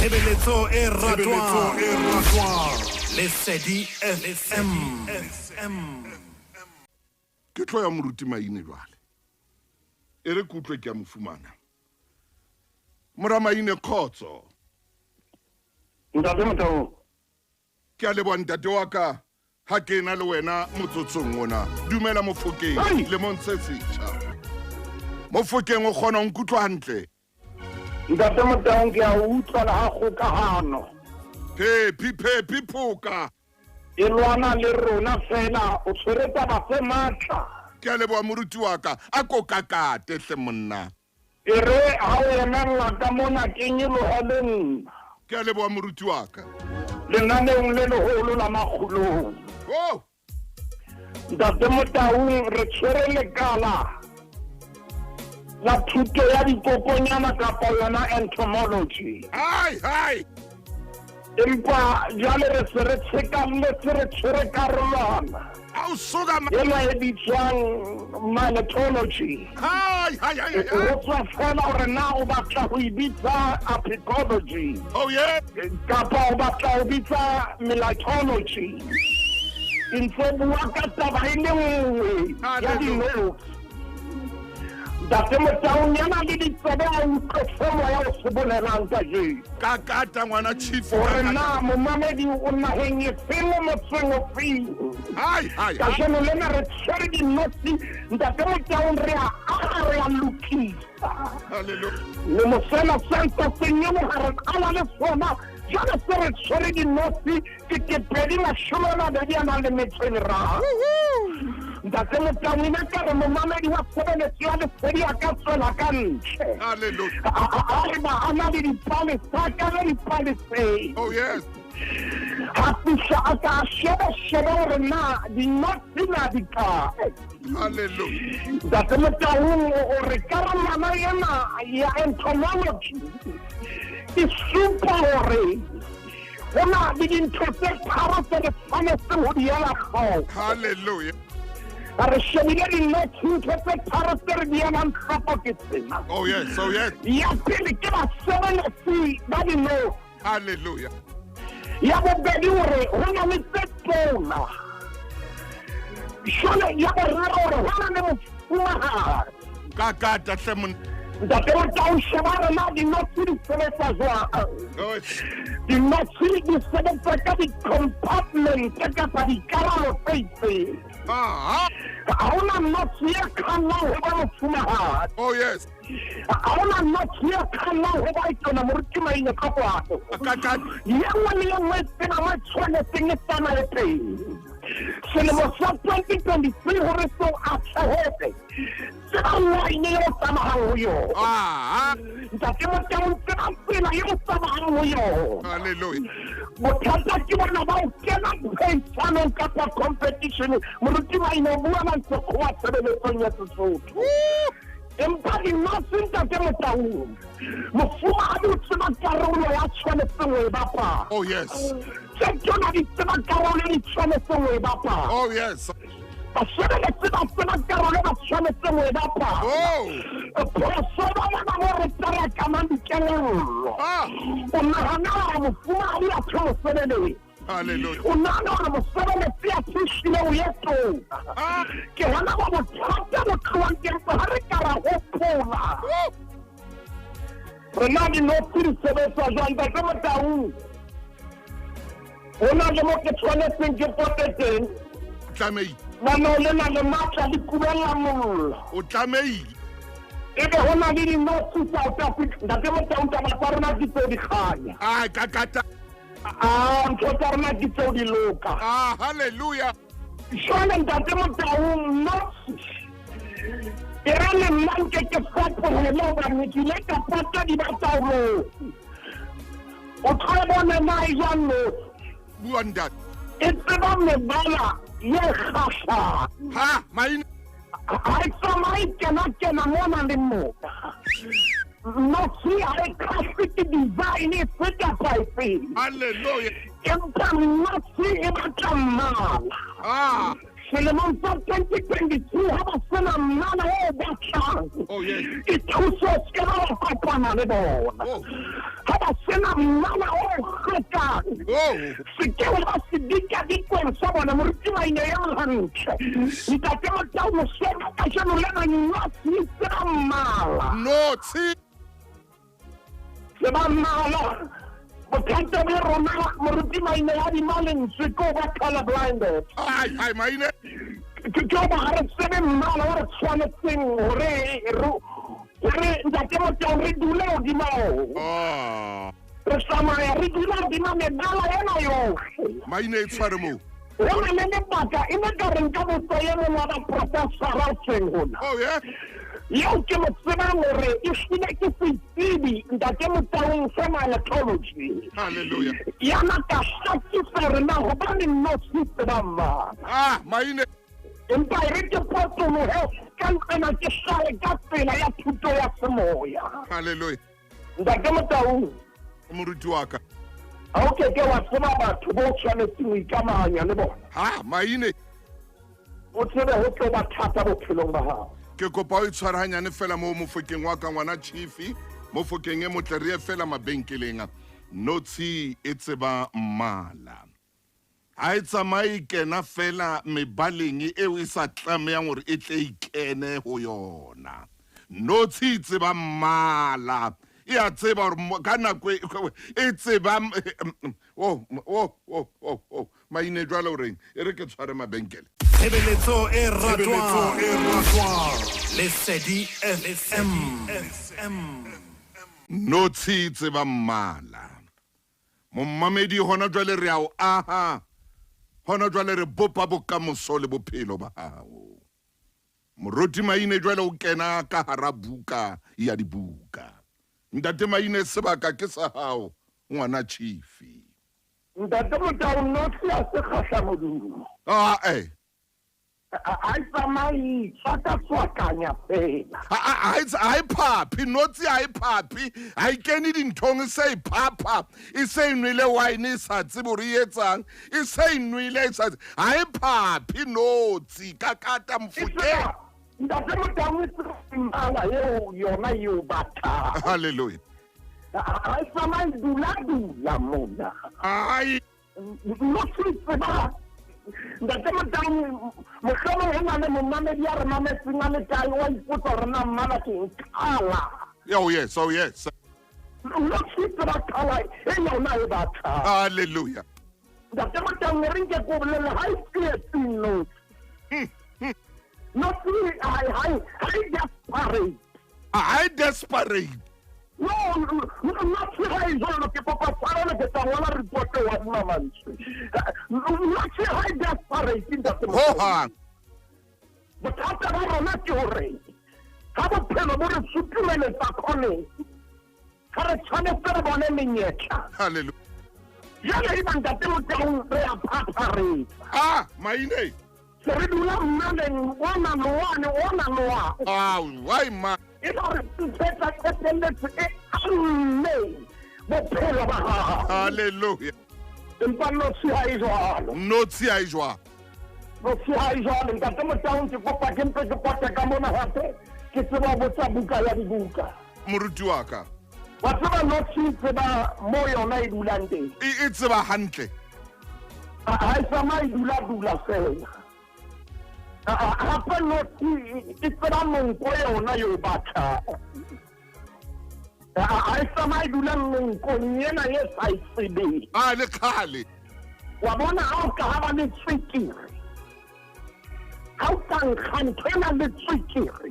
Tshebeletso e ratwang. Lesedi FM. Ke tlo ya moruti Maine jwale. E re ke utlwe ke a mo fumana. Mora Maine kgotso. Ntate Motho. Ke a leboha ntate wa ka ha ke na le wena motsotsong ona. Dumela Mofokeng lemong se setjha. Mofokeng o kgona ho nkutlwa hantle? Ntate Motaung ke a utlwa le ha kgokahano. Phephi phephi phoka. E lwana le rona fela o tshwere taba tse matla. Ke a leboha moruti wa ka a ko kakate hle monna. E re ha o emella ka mona ke nyolohe le nna. Ke a leboha moruti wa ka. Lenaneong le leholo la makgulong. Oh! Ntate Motaung re tshwere lekala la thuto ya dikokonyana kapa yona entomology. Hai hai. Empa jwale re se re tshekalletse re tshwere karolwana. Ausuka ena e bitswang myletology. Hai hai hai. Ho tswa fela hore na o batla ho e bitsa apicology. Oh yeah. Kapa o batla ho bitsa melitology. Ke ntse bua ka taba e le nngwe ya dinotshi. Ntate Motaung yana le ditsebe a utlwe se moya o se bolelang kajeno. Ka kata ngwana chief. Hore na momamedi o naheng e feng o motseng o feng. Hai hai. Kajeno lena re tshwere dinotshi Ntate Motaung re a aha re a lokisa. Hallelujah. Le mosela santa se nyoloha re qala le sona jwale se re tshwere dinotshi ke 2022 a nang le metso e meraro. Ntate Motaung ina ka re momamedi wa tshebeletso ya lesedi a ka tswela ka ntle. Hallelujah. A re ba a na le dipalesa ka le dipaleseng. Oh yes. Ha fihla a ka shebe shebe hore na dinotshi na di kae. Hallelujah. Ntate Motaung o re karolwana ena ya entomology e supa hore ho na le dintho tse tharo tse re tshwanetseng ho di ela hloko. Hallelujah. Re shebile dinotshi ntho tse tharo tse re di elang hloko ke tsena. Oh yes, oh yes. Ya pele ke basebeletsi ba dinotshi. Hallelujah. Ya bobedi hore ho na le tse tona. Jwale ya boraro hore ho na le mofumahadi. Ka kata hle monna. Ntate Motaung sheba hore na dinotshi di sebetsa jwang. Oh, Dinotshi di sebetsa ka di-compartment kapa dikarolo tse itseng. aha. Ha hona notshi e kgannang ho ba mofumahadi. Oh yes. Ha hona notshi e kgannang ho ba e tona moruti Maine ka kwano. Ka kata. Ye nngwe le ye nngwe e tseba mo e tshwanetseng e tsamaye teng. Selemo sa 2023 hore seo atlehetse tseba line e o tsamayang ho yona. Aha. Ntate Motaung tseba tsela e o tsamayang ho yona. Hallelujah. Bothata ke bona ba o kena phehisanong kapa competition moruti Maine o bua mantsekgowa tshebeletsong ya Sesotho. Empa dinotshi ntate Motaung mofumahadi o tseba karolo ya tshwanetseng ho e bapala. Oh yes. Tse tsona di tseba karolo e di tshwanetseng ho e bapala. Oh yes. Basebeletsi ba tseba karolo e ba tshwanetseng ho e bapala. Oh. Phoso ba bona mo re tarakamang dikelello. Ah. O nahana hore mofumahadi a thwe mosebeletsi. Hallelujah. O nahana hore mosebeletsi a fihlile o ye tona. Ah. Ke hona ba bothata bo tlohang teng ha re ka ra hopola. Oh. Rena dinotshi di sebetsa jwang Ntate Motaung? Ho na le mo ke tshwanetseng ke pote teng. Tlamehile. Nano le na le matla le kubella mollo. O tlamehile. Ebe ho na le dinotshi South Africa. Ntate Motaung taba tsa rona ke tseo di kganya. Ah, ka kata. Ah, ntho tsa rona ke tseo di loka. Ah, hallelujah. Jwale Ntate Motaung notshi e re le nna nke ke fapohele hobane ke ile ka pata di ba taolong. O tlo e bona na e jwang notshi? Bua ntate. E tseba mebala ye kgahlang. Ha, maine. Ha e tsamaye kena-kena mona le mona. Notshi ha e kgahlwe ke design efe kapa efeng. Hallelujah. Empa notshi e batla mmala. Ah. Selemong sa 2022 ha ba sena mmala o batlang. Oh, yes. Dithuso se ke ba kopana le bona. Oh. Ha ba sena mmala o hlokang. Oh. Se ke wa se dikadikweng sa bona, moruti Maine ya hantle. Ntate Motau, mosema kajeno lena notshi e tseba mmala. Notshi. Tseba mmala. Bothata bo rona, moruti Maine ya dima lentswe ke o ba color blinded. Ai, ai, Maine. Ke o ba ha re tsebe mmala o re tshwanetseng hore ntate Motau re dule hodima ona. Oh. Re tsamaya re dula hodima mebala ena yohle. Maine e tshware moo. Ho na le lebaka, e ne ka re nka botsa e mong wa baprofesora o teng hona. Oh, yeah. Eo ke mo tsebang hore e hlile ke setsebi ntate Motaung sa mythology. Hallelujah. Yana ka hlakisa hore na hobane notshi e tseba mmala. Ah, Maine. Empa e re ke potolohe ka nqena ke hlahe ka tsela ya thuto ya semoya. Hallelujah. Ntate Motaung. Moruti wa ka. Ha o keke wa tseba batho bo tshwanetseng ho ikamahanya le bona. Ha, Maine. O tsebe ho tlo ba thata bophelong ba hao. Ke kopa o itshware hanyane fela moo mofokeng wa ka ngwana Chief, mofokeng e motle re ye fela mabenkeleng. Notshi e tseba mmala. Ha e tsamaye kena fela mebaleng eo e sa tlamehang hore e tle e kene ho yona. Notshi e tseba mmala. E a tseba hore ka nako e tseba oh oh oh oh oh Maine jwale o reng? E re ke tshware mabenkele. Tshebeletso e ratwang, Lesedi FM. Notshi e tseba mmala. Momamedi hona jwale re a o aha. Hona jwale re bopa bokamoso le bophelo ba hao. Moruti Maine jwale o kena ka hara buka ya dibuka. Ntate Maine sebaka ke sa hao ngwana Chief. Ntate Motau, notshi ha se kgahlamodimo. Ah, eh. Ha e tsamaye tswaka-tswakanya fela. Ha e phaphe, notshi ha e phaphe, ha e kene dinthong, e se e phapha, e se e nwele wine e sa tsebe hore e etsang, e se e nwele e sa tsebe. Ha e phaphe notshi ka kata mofokeng. Ntate Motau, e tseba mmala eo yona eo batlang. Hallelujah. Ha e tsamaye dula-dula mona. Ai. Notshi e tseba. Ntate Motau, mohlomong ho na le momamedi ya re mametseng a le kae, wa ipotsa hore na mmala ke eng? Kala. Oh yes, oh yes. Notshi e tseba kala e yona e batlang. Hallelujah. Ntate Motau, ne re nke ke o bolelle, ha e tsietsing notshi. Notshi ha e desperate. Ha e desperate. No, notshi ha e jwalo, ke kopa tshwarelo, ke tla ngola report wa nna mantswe. Notshi ha e desperate, ntate Motau. Ho hang. Bothata ba rona ke hore ha bophelo bo re sutumeletsa khoneng, ha re tshwanetse re bone menyetla. Hallelujah. Jwale eba ntate Motau re a phapharetsa. Ah, Maine. Se re dula mmaleng ona le one, ona le one. Ah, why ma? E ba re nthetsa qetelletse e amme bophelo ba hao. Hallelujah. Empa notshi ha e jwalo. Notshi ha e jwalo. Notshi ha e jwalo. Ntate Motau, ke kopa ke mpe ke pote ka mona hape, ke tseba ho botsa buka ya dibuka. Moruti wa ka. Wa tseba notshi e tseba mo yona e dulang teng. E tseba hantle. Ha e tsamaye dula-dula fela. Hape notshi e tseba monko yona eo batlang. Ha e tsamaye dula menkong ena e sa e tsebeng. Ah, le kgale. Wa bona ha o ka ha ba le tswekere. Ha o ka nkga ntho ena le tswekere,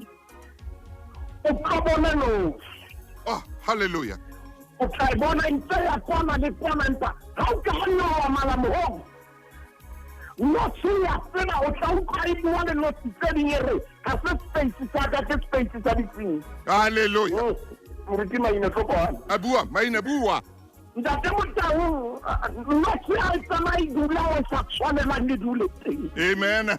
o tlo bona notshi. Oh, hallelujah. O tla e bona e ntse ya kwana le kwana, empa ha o ka ha nyoloha malamohodu, notshi ya tseba, o tla utlwa e bua le notshi tse ding e re, ha se space sa ka, ke space sa ditsie. Hallelujah. Moruti Maine, tlo kwana. A bua, Maine, bua. Ntate Motau, notshi ha e tsamaye dula o sa tshwanelang le dule teng. Amen.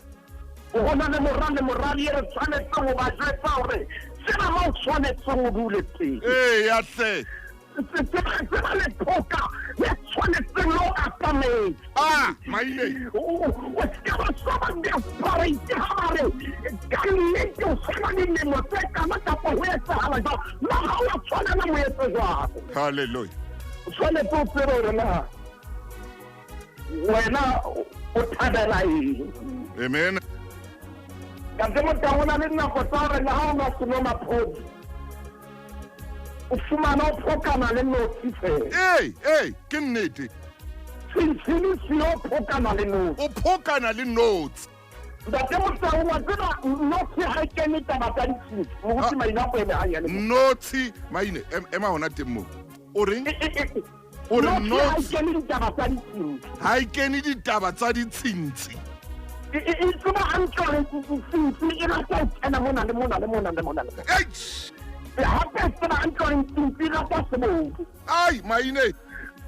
Ho na le mora le moradi e re tshwanetseng ho ba jwetsa hore tseba mo o tshwanetseng o dule teng. Ee, ya hle. Tseba le phoka le tshwanetseng le o atametse. Ah, Maine. O ska ba saba desperate ha ba re ka nnete o tshwana le dilemo tse kana kapa ho etsahala jwang. Na ha o a tshwanela mo etse jwalo. Hallelujah. O tshwanetse o tsebe hore na wena o thabela eng. Amen. Ntate Motaung, ho na le dinako tsa hore le ha o nwa senomaphodi o fumana o phokana le notshi fela. Ee, ke nnete. Tshintshini se o phokana le notshi. O phokana le notshi. Ntate Motaung, wa tseba notshi ha e kene taba tsa ditshintshi. Moruti Maine a ko eme hanyane. Notshi Maine, ema hona teng moo. O reng? O re Notshi ha e notshi kene ditaba tsa ditshintshi. Ha e kene ditaba tsa ditshintshi. E tseba hantle hore tshintshi e rata ho kena mona le mona le mona le mona le mona. Eish! Hape e tseba hantle hore tshintshi e rata sebodu. Ai, Maine.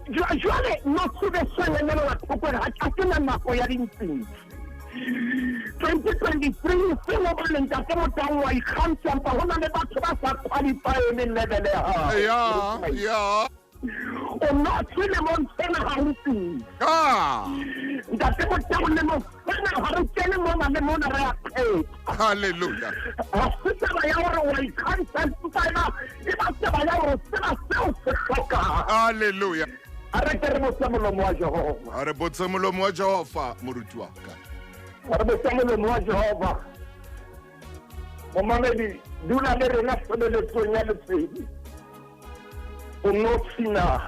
Jwale notshi be shwelelele thoko hore ha ke na nako ya dintshintshi. 2023 se mo ba leng Ntate Motaung wa ikgantsha empa ho na le batho ba sa qualifyeng level ya hao. Ya, ya. O notshi lemong sena ha ho tsitsi. Ah. Ntate Motaung lemong sena ha re kene mona le mona re a kgetha. Hallelujah. Ha se taba ya hore wa ikgantsha empa e ba taba ya hore tseba seo se hlokang. Hallelujah. A re ke re botse molomo wa Jehova. A re botse molomo wa Jehova, moruti wa ka. A re botse molomo wa Jehova. Momamedi, dula le rena tshebeletsong ya lesedi. O notshi na.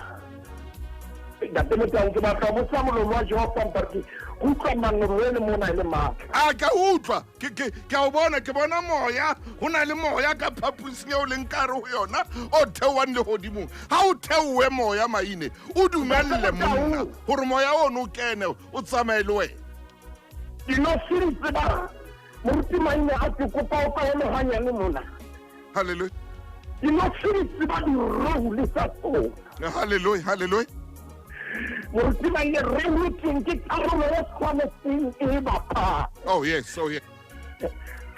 Ntate Motaung, ke batla ho botsa molomo wa Jehova empa ke utlwa mangolo le mona e le matla. A ka utlwa, ke a o bona, ke bona moya, ho na le moya ka phaposing eo leng ka hare ho yona o theohang lehodimong. Ha o theohe moya Maine, o dumelle monna hore moya ono o kene o tsamaye le wena. Dinotshi di tseba moruti Maine a ke kopa o ka eme hanyane mona. Hallelujah. Dinotshi di tseba di-role tsa tsona. Hallelujah, hallelujah. Moruti Maine, role teng ke karolo e tshwanetseng e bapala. Oh yes, oh yes.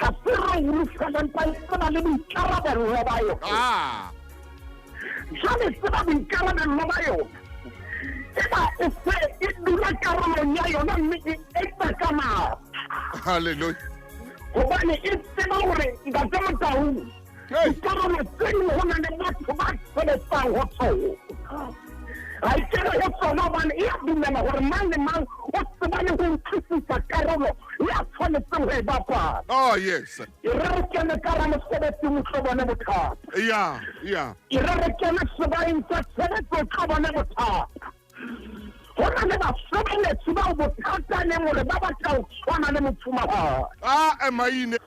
Ha se role fela empa e tseba le boikarabello ba yona. Ah. Jwale tseba boikarabello ba yona. E ba e se e dula karolong ya yona mme e etsa ka matla. Hallelujah. Hobane e tseba hore Ntate Motaung, dikarolo tse ding ho na le batho ba sebetsang ho tsona. Ha e kene ho tsona hobane e a dumela hore mang le mang o tseba le ho utlwisisa karolo ya tshwanetseng ho e bapala. Oh yes. E re re kene ka hara mosebetsing o tlo bone bothata. Ya, ya. E re re kene sebaeng sa tshebetso o tlo bone bothata. Ho na le basebeletsi bao bothata leng hore ba batla ho tshwana le mofumahadi. Ah, Maine.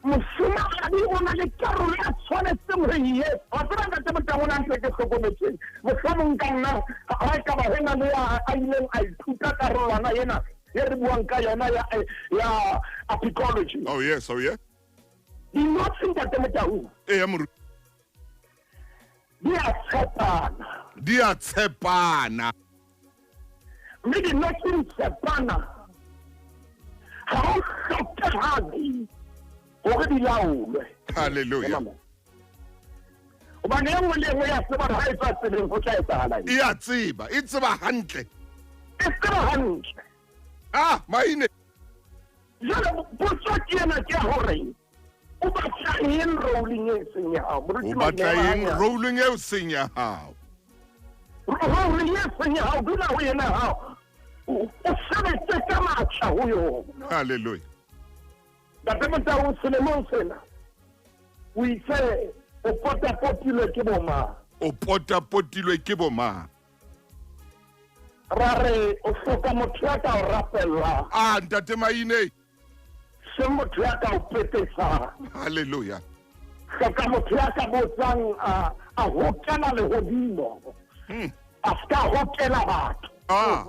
Mofumahadi o na le karolo ya tshwanetseng ho e etsa. Wa tseba Ntate Motaung, ho na ntho e ke hlokometseng. Mohlomong ka nna ha e ka ba ho na le a ileng a ithuta karolwana ena e re buang ka yona ya apicology. Oh yes, oh yeah. Dinotshi Ntate Motaung. Eya moruti. Di a tshepana. Di a tshepana. Mme dinotshi di tshepana. Ha ho hlokahale hore di laolwe. Hallelujah. Hobane e nngwe le e nngwe ya tseba hore ha e tswa tseleng ho tla etsahala eng. E a tseba, e tseba hantle. E tseba hantle. Ah, Maine. Jwale potso ke ena ke ya hore o batla eng rolling e seng ya hao? Moruti O batla Maine, eng wa rolling eo seng ya hao? Rolling e seng ya hao, dula ho yena hao. O sebetse ka matla ho yona. Hallelujah. Ntate Motaung, selemong sena o itse o potapotilwe ke bo mang? O potapotilwe ke bo mang? Ra re o hloka motho ya ka o rapellang. Ah, Ntate Maine. Se motho ya ka o pepesang. Hallelujah. Hloka motho ya ka botsang a hokela lehodimo. A ska hokela batho. Ah.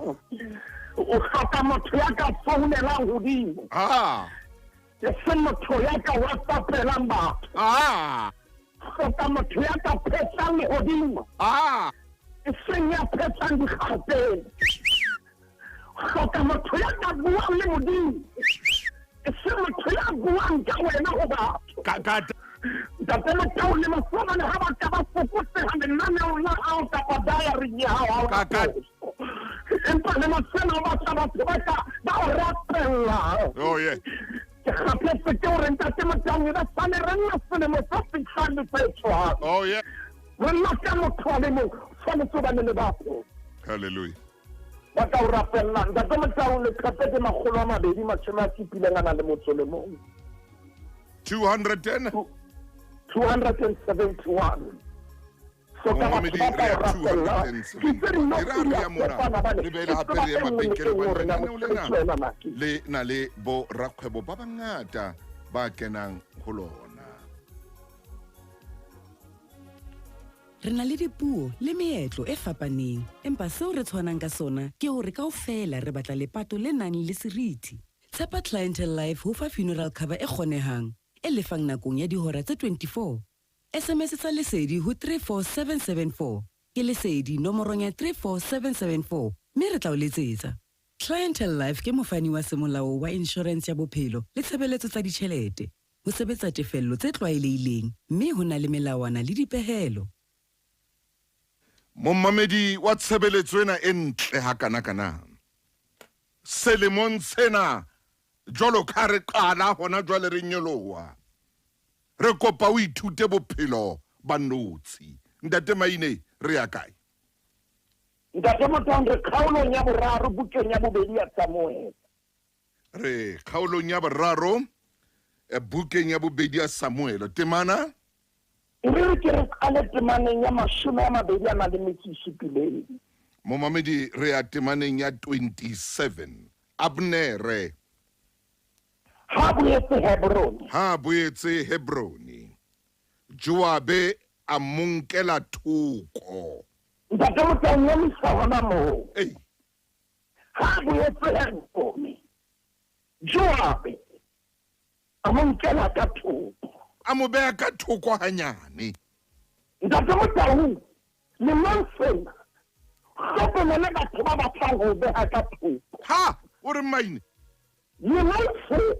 O hloka motho ya ka founelang hodimo. Ah. E se motho ya ka WhatsAppelang batho. Ah. Hloka motho ya ka phetlang lehodimo. Ah. E seng ya phetlang dikgapeng. Hloka motho ya ka buang le Modimo. E se motho ya buang ka wena ho batho. Ka Ntate Motaung le mofumane ha ba ka ba fokotseha lenaneong la hao kapa diary ya hao ha o Ka- ka- phoso. Empa le mosena o batla batho ba ka ba o rapella. Oh yeah. Ke kgaphetse ke hore ntate Motaung ba sale re nna selemo se fihlang le se tshwang. Oh yeah. Re nna ka motho a le mong, tshwanetse ho bane le batho. Hallelujah. Ba ka o rapella. Ntate Motaung leqepe ke 271 a nang le motso le mong. 210? 271. So ka batho Momamedi ba ka re o ya rapella. Ke itse 271. dinotshi E re di re a ya mona fapana bane. le Ke boele hape tseba re ye e nngwe le mabenkeleng e nngwe hobane hore na lenaneo lena mosebetsi wena na ke. le na le bo rakgwebo ba bangata ba kenang ho lona. Re na le dipuo le meetlo e fapaneng, empa seo re tshwanang ka sona ke hore kaofela re batla lepato le nang le seriti. Tshepa Clientele Life ho fa funeral cover e kgonehang, e lefang nakong ya dihora tse 24. SMS tsa Lesedi ho 34774. Ke Lesedi nomorong ya 34774 mme re tla o letsetsa. Clientele Life ke mofani wa semolao wa insurance ya bophelo le tshebeletso tsa ditjhelete. Ho sebetsa tefello tse tlwaelehileng mme ho na le melawana le dipehelo. Momamedi wa tshebeletso ena e ntle hakanakana. Selemong sena jwalo ka re qala hona jwale re nyoloha. Re kopa o ithute bophelo ba notshi. Ntate Maine re ya kae? Ntate Motaung re kgaolong ya boraro bukeng ya bobedi ya Samuel. Re kgaolong ya boraro bukeng ya bobedi ya Samuel. Temana? E re ke re qale temaneng ya 27 a nang le metso e supileng. Momamedi re ya temaneng ya 27. Abnere ha boetse Hebrone. Ha boetse Hebrone. Joabe a mo nkela thoko. Ntate Motaung ya misa hona moo. Ei. Ha boetse Hebrone. Joabe a mo nkela ka thoko. A mo beha ka thoko hanyane. Ntate Motaung, lemong sena hlokomele batho ba batlang ho beha ka thoko. Ha o re Maine? Lemong sena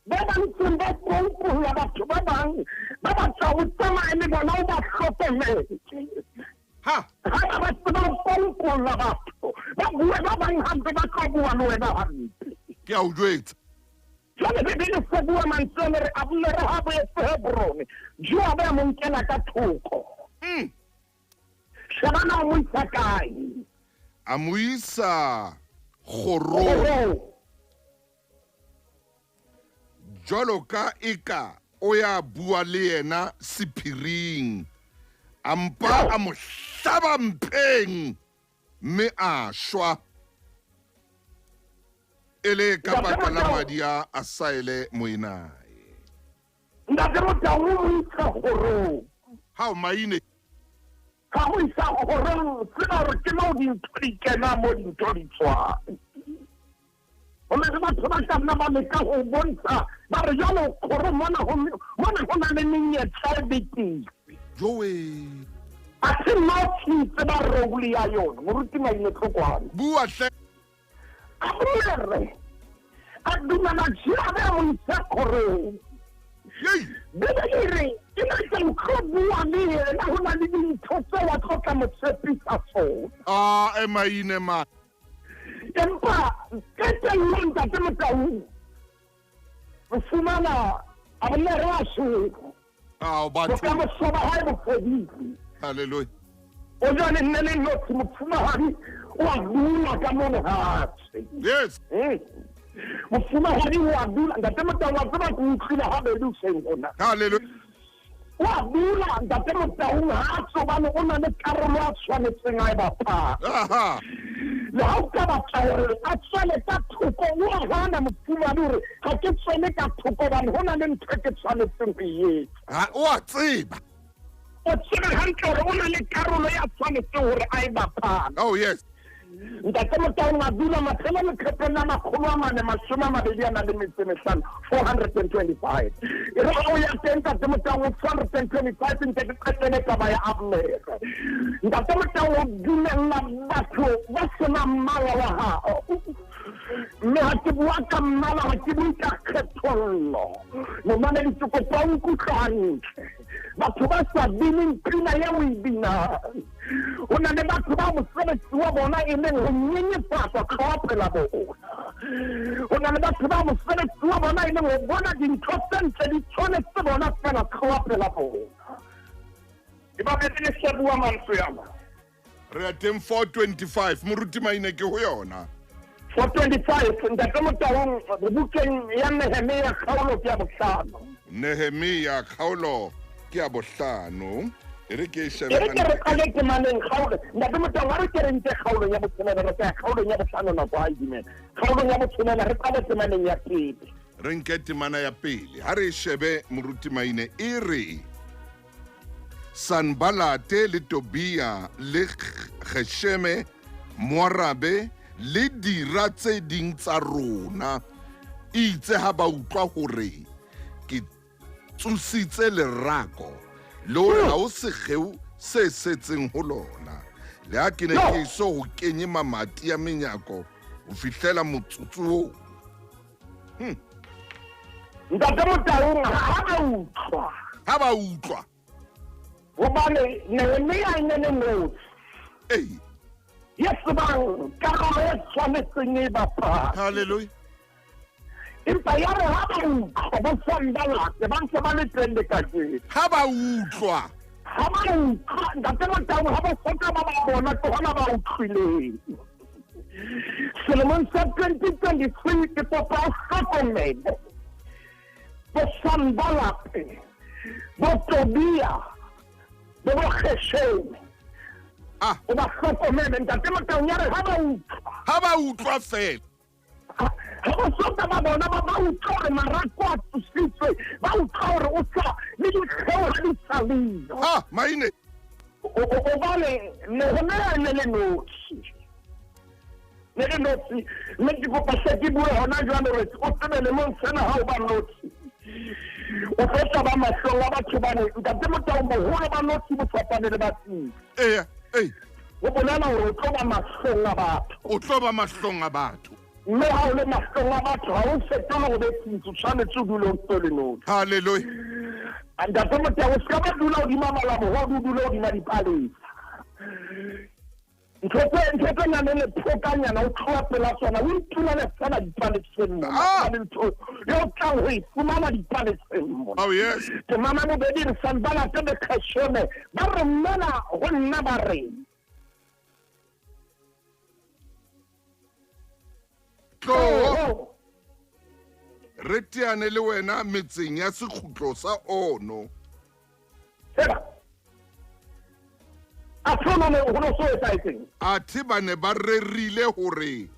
ba ba ntseng ba kompolla batho ba bang ba batla ho tsamaya le bona o ba hlokomele. Ha Ha ba tseba ho kompolla batho ba bue ba bang hampe ba tlo bua le wena hampe. Ke a o jwetsa. Jwale Bibele se bua mantswe a re Abnere ha boetse Hebrone, Joabe a mo nkela ka thoko. Shebana o mo isa kae? A mo isa kgorong. Jwalo ka eka o ya bua le yena sephiring. A mpa a mo hlaba mpeng mme a shwa. E le ka baka la madi a Asaele moenae. Ntate Motaung o mo isa kgorong. Ha o Maine? Ha o isa kgorong, tseba hore ke moo dintho di kenang, moo dintho di tswang. Ho na le batho ba ka nna ba leka ho bontsha, ba re jwale kgorong mona ho na le menyetla e betere. Jowe. Athe notshi tseba role ya yona, moruti Maine Tlokwane. Bua hle. Abnere a dumela Joabe a mo isa kgorong. Yei. Bibele e re ke na ke tlo bua le yena, ho na le dintho tseo a tlo tla mo tshepisa tsona. Ah, e Maine ma. Empa qetellong ntate Motaung re fumana Abnere a shwele. Ah, batho. Bokamoso ba hae bo fedile. Hallelujah. O jwale nne le notshi mofumahadi o a dula ka mono hape. Yes. Mofumahadi o a dula ntate Motaung wa tseba ke utlwile habedi hoseng hona. Hallelujah. O a dula ntate Motaung ha tsobane o na le karolo a tshwanetseng a e bapala. Aha. Le ha o ka batla hore a tswele ka thoko, o a hana mofumahadi hore ha ke tswele ka thoko hobane ho na le ntho e ke tshwanetseng ho e etsa. Ha o a tseba. O tsebe hantle hore o na le karolo ya tshwanetseng hore a e bapale. Oh yes. Ntate Motaung a dula maphelo leqepheng la 425, 425. E re o ya teng Ntate Motaung o 425 nte ke qetele taba ya Abnere. Ntate Motaung o dumella batho ba senang mmala wa hao. Mme ha ke bua ka mmala, ha ke bue ka kgethollo. Momamedi ke kopa o nkutlwe hantle. Batho ba sa bineng pina eo o e binang. Ho na le batho ba mosebetsi wa bona e leng ho nyenyefatsa tloha pela bona. Ho na le batho ba mosebetsi wa bona e leng ho bona dintho tse ntle di tshwanetse bona fela tloha pela bona. E ba bebe le bua mantswe ana. Re ya teng 425 moruti Maine ke ho yona. 425 ntate Motaung, bukeng ya Nehemia kgaolo ke ya bohlano. Nehemia kgaolo ke ya bohlano. E re ke e shebe E re ke re hantle. Qale temaneng kgaolo ntate Motaung, ha re ke re nke kgaolong ya botshelela, re tla ya kgaolong ya bohlano nako ha e dumela. Kgaolong ya botshelela re qale temaneng ya pele. Re nke temana ya pele, ha re e shebe moruti Maine. E re Sanbalate le Tobia le Gesheme Moarabe le dira tse ding tsa rona itse ha ba utlwa hore ke tsositse lerako le hore ha o sekgeo se setseng ho lona, le ha ke ne ke so ho kenye mamati ya menyako ho fihlela motsotso oo. Ntate Motaung, ha ba utlwa, Ha ba utlwa, hobane Nehemia e ne le notshi ye tsebang karolo e tshwanetseng e bapala. Halleluja. Empa ya re ha ba utlwa bo Sanbalate ba ntse ba le teng le kajeno, Ha ba utlwa, ha ba utlwa ntate Motaung, ha ba soka ba ba bona, ke hona ba utlwileng. Selemong sa 2023 ke kopa o hlokomele bo Sanbalate, bo Tobia le bo Gesheme. O ba hlokomele ntate Motaung. Ya re ha ba utlwa, ha ba utlwa fela, ha ba soka ba bona, ba utlwa hore marako a tsositswe, ba utlwa hore o sa le dikgeo ha di sa leyo. Ha Maine. Obane Nehemia e ne le notshi, ne le notshi, mme ke kopa se ke bue hona jwale hore o tsebe lemong sena ha o ba notshi o tlo ba mahlong a batho bane. Ntate Motaung, boholo ba notshi bo fapane le batsitsi. Eya, ei. Ho bolela hore o tlo ba mahlong a batho. O tlo ba mahlong a batho. Mme ha o le mahlong a batho ha o fetole go be tsitsi, o tshwanetse o dule o ntse o le notshi. Halleluja. Ntate Motaung, o se ka ba dula hodima malamohodu, o dule hodima dipalesa. Ntho tse nang le lephokanyana o tloha pela tsona, o ipulele fela dipaleseng mona. Ho na le ntho e o tlang ho e fumana dipaleseng mona. Oh yes. Temana bobedi re Sanbalate le Gesheme ba romela ho nna ba re Tlo re teane le wena metseng ya sekgutlo sa Ono. Fela a tshwana le ho no so etsahetseng. Athe ba ne ba rerile hore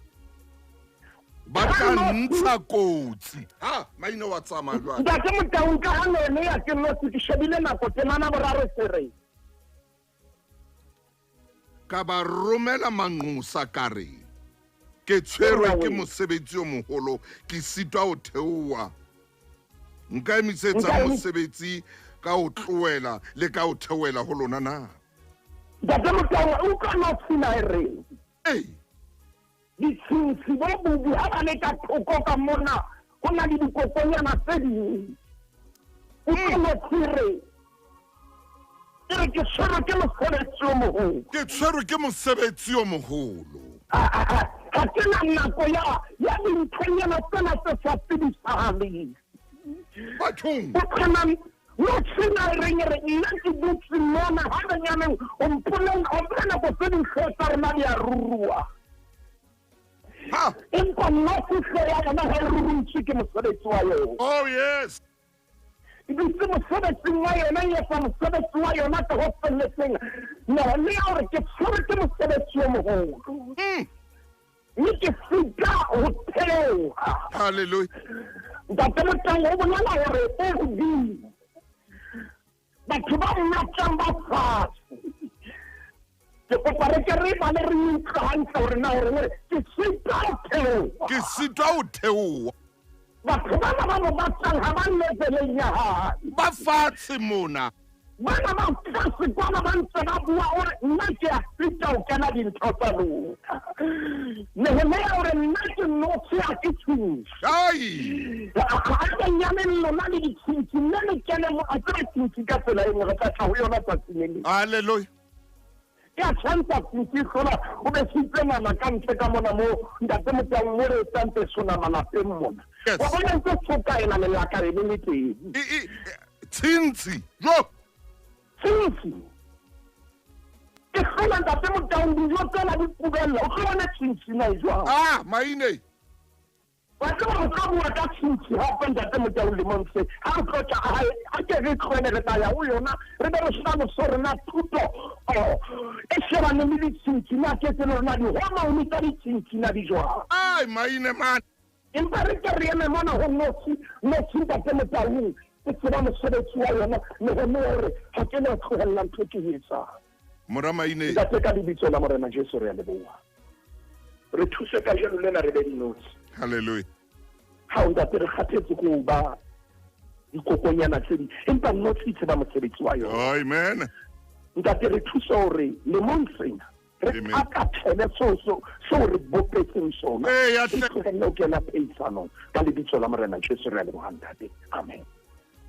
ba tla ntsha kotsi. Ha Maine wa tsamaya jwale. Ntate Motaung, ka ha lone ya ke notsi, ke shebile nako, temana boraro se re Ka ba romela manqosa ka re ke tshwerwe ke mosebetsi o moholo, ke sitwa ho theoha, nka emisetsa mosebetsi ka ho tlohela le ka ho theohela ho lona na? Ntate Motaung, o utlwa notshi na e reng? Ei. Ditshintshi bo bubu ha ba le ka thoko ka mona ho na le dikokonyana tse ding. Utlwa notshi re e re ke tshwerwe ke mosebetsi o moholo. Ke tshwerwe ke mosebetsi o moholo. Ha ke na nako ya dinthonyana tsena tse sa tsebisahaleng. Bathong. O kgona notshi na e reng? E re nna ke dutse mona ha re nyaneng o mpoleng o tseba nako tse ding hlooho tsa rona di a ruruha, Ha. Empa notshi hlooho ya yona ha e ruruntshwe ke mosebetsi wa yona. Oh yes. E dutse mosebetsing wa yona, e etsa mosebetsi wa yona ka ho felletseng. Le ya hore ke tshwerwe ke mosebetsi o moholo, mme ke sita ho theoha. Halleluja. Ntate Motaung, o bolela hore o hodimo, batho ba mmatlang ba fatshe. Ke kopa re ke re bale re utlwe hantle hore na hore ke sita ho theoha. Ke sitwa ho theoha. Batho bana ba mo batlang ha ba leveleng ya hae. Ba fatshe mona. Bana ba tlase kwana ba ntse ba bua ore nna ke a sita ho kena dintho tsa lona. Nehemia ore nna ke notshi, ha ke tshintshi. Ai. Ha banyane lona le ditshintshi, mme le kene mo a tsebe tshintshi ka tsela e nngwe, re tla tla ho yona tsatsing le leng. Halleluja. E a tshwantsha tshintshi e hlola o besitse nama ka ntle ka mona mo ntate Motaung mo re etsang peso nama lapeng mona. Yes. Wa bona ntse tshokaela lelakabe le le teng. E, e, tshintshi jo. Tshintshi. E hlola ntate Motaung dijo tsena di kubella. O tlo bona tshintshi na e jwang? Ah, maine. Wa tseba re tlo bua ka tshintshi hape ntate Motau lemong se. Ha re tlo tla hae, a ke re tlohele re tla ya ho yona, re be re hlalose hore na thuto oh, e shebaneng le ditshintshi na ke tsebe hore na dihormone tsa ditshintshi na di jwang. Ai, maine man. Empa re ke re eme mona ho notshi, notshi ntate Motaung, ke tseba mosebetsi wa yona le ho ne hore ha ke no tlohella ntho e ke e etsang. Mora maine. Ntate, ka lebitso la Morena Jesu re a leboha. Re thuse kajeno lena re be dinotshi. Hallelujah. Ha o ntate re kgathetse ko ba dikokonyana tse ding, empa notshi e tseba mosebetsi wa yona. Amen. Ntate re thuse hore lemong sena re Amen. akathele seo seo seo re bopetseng sona. Ee, ya Re hle. tlohelle ho kena phehisanong ka lebitso la Morena Jesu re a leboha ntate. Amen.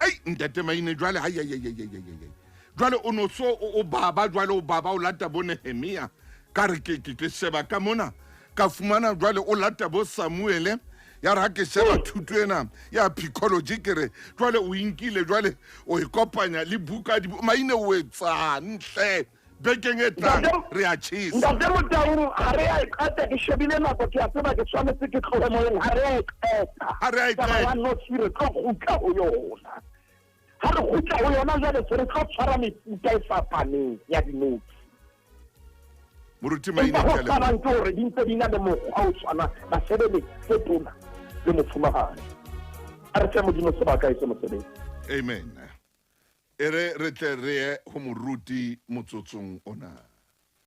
Ei, ntate maine jwale hai ai ai ai ai ai ai. Jwale o no so o baba jwale o baba o lata bo Nehemia. Ka re ke ke ke sheba ka mona ka fumana jwale o lata bo Samuele. Ya re ha ke sheba thuto ena ya psychology ke re jwale o inkile jwale o e kopanya le buka di maine o etsang hle bekeng e tlang re a tjhesa. Ntate Motaung, ha re a e qeta, ke shebile nako, ke a tseba ke tshwanetse ke tlohe moyeng, ha re a e qeta. Ha re a e Taba qeta. ya notshi re tlo kgutla ho yona. Ha re kgutla ho yona jwale se re tlo tshwara mefuta e fapaneng ya dinotshi. Moruti Maine, Empa ho ke a leboha. tshwanang ke hore di ntse di na le mokgwa o tshwanang, basebeletsi tse tona le mofumahadi. A re fe Modimo sebaka e se mosebetsi. Amen. E re re tle re ye ho moruti motsotsong ona.